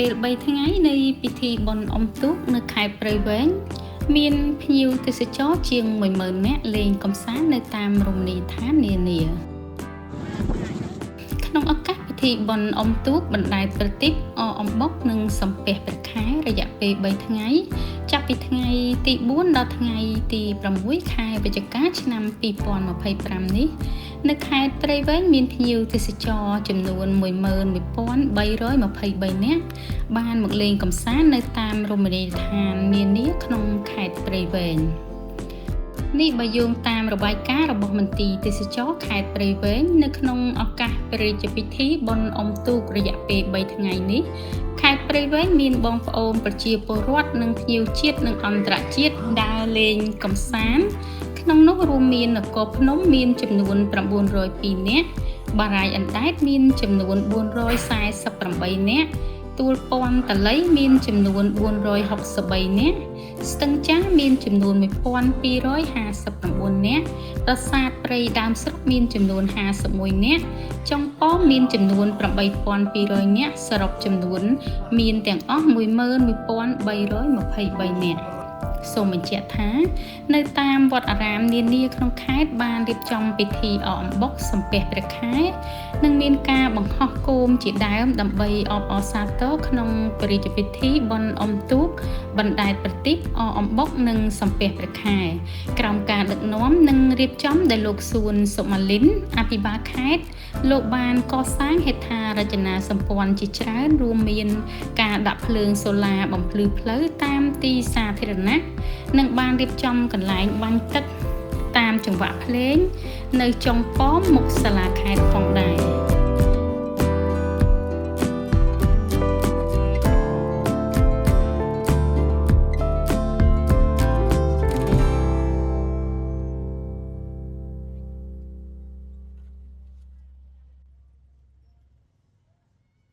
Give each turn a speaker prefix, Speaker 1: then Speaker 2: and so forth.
Speaker 1: ពេល3ថ្ងៃនៃពិធីបុណ្យអុំទូកនៅខេត្តព្រៃវែងមានភ្ញៀវទេសចរជាង10000នាក់លេងកម្សាន្តនៅតាមរមណីយដ្ឋាននានាក្នុងឱកាសពិធីបុណ្យអុំទូកបណ្ដែតប្រទីបអកអំបុកនិងសំពះព្រះខែរយៈពេល3ថ្ងៃចាប់ពីថ្ងៃទី4ដល់ថ្ងៃទី6ខែវិច្ឆិកាឆ្នាំ2025នេះនៅខេត្តព្រៃវែងមានភ្ញៀវទេសចរចំនួន11323នាក់បានមកលេងកម្សាន្តនៅតាមរមណីយដ្ឋាននានាក្នុងខេត្តព្រៃវែងនេះបើយោងតាមរបាយការណ៍របស់មន្ទីរទេសចរខេត្តព្រៃវែងនៅក្នុងឱកាសព្រះរាជពិធីបុណ្យអុំទូករយៈពេល3ថ្ងៃនេះខេត្តព្រៃវែងមានបងប្អូនប្រជាពលរដ្ឋនិងភ្ញៀវជាតិនិងអន្តរជាតិដើរលេងកម្សាន្តក្នុងនោះរួមមាននគរភ្នំមានចំនួន902នាក់បារាយអណ្ដែតមានចំនួន448នាក់ទួលពាន់តល័យមានចំនួន463នាក់ស្ទឹងចាស់មានចំនួន1259នាក់ប្រាសាទព្រៃដើមស្រុកមានចំនួន51នាក់ចុងប៉មមានចំនួន8200នាក់សរុបចំនួនមានទាំងអស់11323នាក់សូមបញ្ជាក់ថានៅតាមវត្តអារាមនានាក្នុងខេត្តបានរៀបចំពិធីអកអំបុកសំពះព្រះខែនិងមានការបង្ហោះគោមជាដើមដើម្បីអបអរសាទរក្នុងព្រះរាជពិធីបុណ្យអុំទូកបណ្ដែតប្រទីបអកអំបុកនិងសំពះព្រះខែក្រោមការដឹកនាំនិងរៀបចំដោយលោកសួនសុមាលិនអភិបាលខេត្តលោកបានកសាងហេដ្ឋារចនាសម្ព័ន្ធជាច្រើនរួមមានការដាក់ភ្លើងសូឡាបំភ្លឺផ្លូវតាមទីសាធារណៈនិងបានរៀបចំកន្លែងបាញ់ទឹកតាមចង្វាក់ភ្លេងនៅចុងប៉មមុខសាលាខេត្តផងដែរ។